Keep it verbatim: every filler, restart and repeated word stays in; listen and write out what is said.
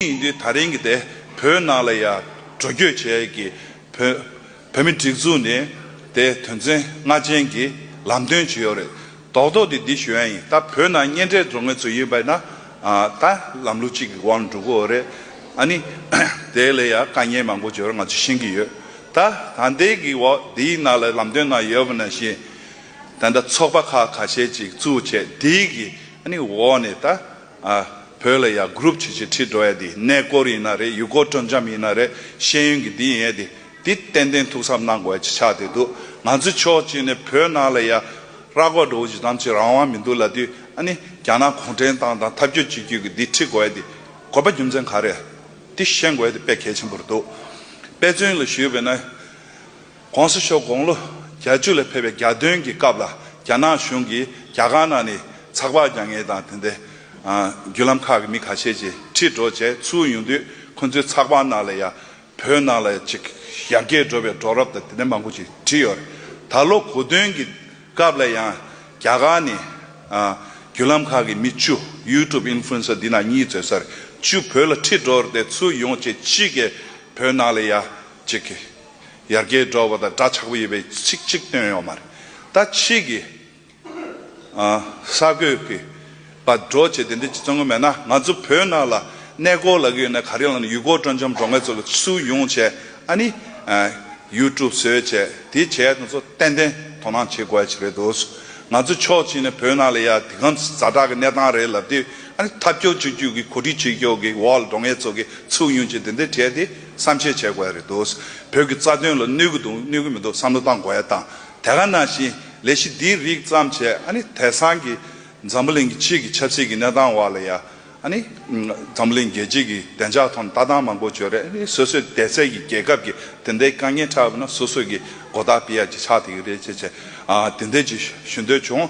ཡིན་དུས་ད་རིང་གི་དེ་བོད་ནང་ལ་ཡ་འགྲོ་སྐྱོད་བྱས་ཀྱི་བོད་བོད་མི་སྒྲིག་འཛུགས་ནས་དེ་དོན་ཚན་ལྔ་ཅན་གྱི་ལམ་སྟོན་བྱས་ཡོད་རེད། རྡོག་རྡོག་དེ་འདི་ཞུ་ཡ་ཡིན། ད་བོད་ནང་གཉེན་འཕྲད་འགྲོ་མཁན་ཚོ་ཡིན་པ་ན་ཨ་ད་ལམ་ལུགས་གཅིག་གི་དབང་འགྲོ་གི་ཡོད་རེད། ཨ་ནི་དེ་ལ་ཡ་དཀའ་ངལ་མང་པོ་ཅིག་ཡོད་རེད། ང་ཚོ་ཤེས་ཀྱི་ཡོད། ད་ད་ལྟའི་གི་འོག་འདིའི་ནང་ལ་ལམ་སྟོན་ནང་ཡོད་པ་ནང་བཞིན་ད་ལྟ་ཚོགས་པ་ཁག་ཁ་ཤས་ཅིག་བཙུགས་བྱས་འདིའི་གི་ཨ་ནི་འོག་ནས་ད། ཨ། བོད་ལ་ཡ་གུ་རུབ་བྱེད་ཆེད་ཁྲིད་འགྲོ་ཡ་དེ་གནས་སྐོར་ཡིན་ན་རེད། ཡུལ་སྐོར་སྤྲོ་འཆམ་ཡིན་ན་རེད། ཤེས་ཡོན་གྱི་འདི་ཡིན་ཡ་དེ་འདི་ཏན་ཏན་ཐུགས་བསམ་གནང་དགོས་ཡ་ཅིག་ཆགས་བསྡད་འདུག་ང་ཚོ་ཕྱོགས་གཅིག་ནས་བོད་ནང་ལ་ཡ་ར་སྐོར་འགྲོ་བ་ཅིག་ཙམ་ཅིག་རང་དབང་མི་འདུག་ལབ་དུས། ཨ་ནི་རྒྱ་ནག་གུང་ཁྲན་ཏང་དང་འཐབ་ཇུས་གཅིག་གྱུར་གྱི་འདི་ཁྲིད་དགོས་ཡ་དེ་དགོས་པ་རྒྱུ་མཚན་ག་རེ། འདི་ཤེས་དགོས་ཡ་དེ་དཔེ་གལ་ཆེན་པོ་རེད་འདུག་དཔེ་མཚོན་ལ་ཞུས་པ་ཡིན་ན། ༸གོང་ས་མཆོག་དགུང་ལོ་གྱ་གཅིག་ལ་ཕེབས་པའི་གྱ་བདུན་གྱི་སྐབས་ལ་རྒྱ་ནག་གཞུང་གིས་རྒྱ་གར་ནང་ནས་ཚགས་པར་རྒྱག་མཁན་དང་དེ་འདྲའི་ཨ་བརྒྱུད་ལམ་ཁག་གི་མི་ཁ་ཤས་ཀྱིས་ཁྲིད་འགྲོ་བྱས་ཚུར་ཡོང་དུས། ཁོ་ཚོའི་ཚགས་པར་ནང་ལ་ཡང་བོད་ནང་ལ་ཅིག་ཡར་རྒྱས་འགྲོ་བའི་འགྲོ་རབས་དང་དེ་འདྲ་མང་པོ་ཅིག་བྲིས་ཡོད་རེད། ད་ལོ་གོ་སྟོན་གྱི་སྐབས་ལ་ཡང་རྒྱ་གར་ནས་ཨ་བརྒྱུད་ལམ་ཁག་གི་མི་བཅུ། ཡུ་ཊུབ་ཨིན་ཕུ་ལུ་ཨེན་སར་འདི་ནང་གཉིས་བཙལ་ས་རེད། བཅུ་བོད་ལ་ཁྲིད་འགྲོ་རེད་དེ་ཚུར་ཡོང་བྱས་གཅིག་གིས་བོད་ནང་ལ་ཡ་ཅིག་གི་ཡར་རྒྱས་འགྲོ་བ་དང་འདྲ་ཆགས་པོ་ཡོད་པའི་ཚིག་གཅིག་བཏོན་ཡོད་མ་རེད། ད་ཕྱིས་ཀྱི་ཨ་གསར་འགོད་ཀྱི་པར་འགྲོ་བྱས་དེ་འདྲ་ཅིག་བཙོང་གི་མེད་ན། ང་ཚོ་བོད་ནང་ལ་གནས་སྐོར་ལབ་ཀྱི་ཡོད་ན། ག་རེ་ལབ་ན་ཡུལ་སྐོར་སྤྲོ་འཆམ་འགྲོ་མཁན་ཚོ་ལ་ཚུར་ཡོང་བྱས་ཨ་ནི་ཨ་ཡུ་ཊུབ་བཟོས་བྱས་དེ་བྱས་ང་ཚོ་ཏན་ཏན་དོ་སྣང་བྱེད་དགོས་ཡ་ཅིག་རེད་འདུག་ང་ཚོ་ཕྱོགས་གཅིག་ནས་བོད་ནང་ལ་ཡ་དེ་གམ་ཛ་དྲག་གི་གནས་སྟངས་རེད་ལབ་དུས། ཨ་ནི་འཐབ་ཕྱོགས་གཅིག་གྱུར་གྱི་གོ་སྒྲིག་བྱེད་ཕྱོགས་ཀྱི་འོག་ལ་འགྲོ་མཁན་ཚོ་གིས་ཚུར་ཡོང་བྱས་དེ་འདྲ་བྱས་ཏེ་བསམ་ཤེས་བྱེད་དགོས་ཡ་རེད་འདུག་བོད་ཀྱི་རྩ་དོན་ལ་གནོད་ཀྱི་འདུག་གནོད་ཀྱི་མི་འདུག་བསམ་བློ་བཏང་དགོས་ཡ་དང་། དེ་ག་ནང་བཞིན་ལས་གཞི་འདིའི་རིགས་བརྩམས་བྱས་ཨ་ནི་དེང་སང་གི་འཛམ་བུ་གླིང་གི་ཕྱིའི་གི་ཆབ་སྲིད་ཀྱི་གནས་སྟངས་འོག་ལ་ཡ་ཨ་ནི་འཛམ་བུ་གླིང་རྒྱལ་སྤྱི་གི་བདེ་འཇགས་ཐོག་ནས་ལྟ་སྟངས་མང་པོ་ཅིག་ཡོད་རེད། ཨ་ནི་སོ་སོའི་བསྡད་སའི་གི་རྒྱལ་ཁབ་ཀྱི་དེ་འདྲའི་དཀའ་ངལ་འཕྲད་པ་ན་སོ་སོ་གི་མགོ་བཏགས་ཕུད་ཡ་ཅིག་ཆགས་བསྡད་ཀྱི་རེད་ཅེས་བྱས། ཨ་དེ་འདྲ་ཅིག་ཞུ་འདོད་བྱུང་།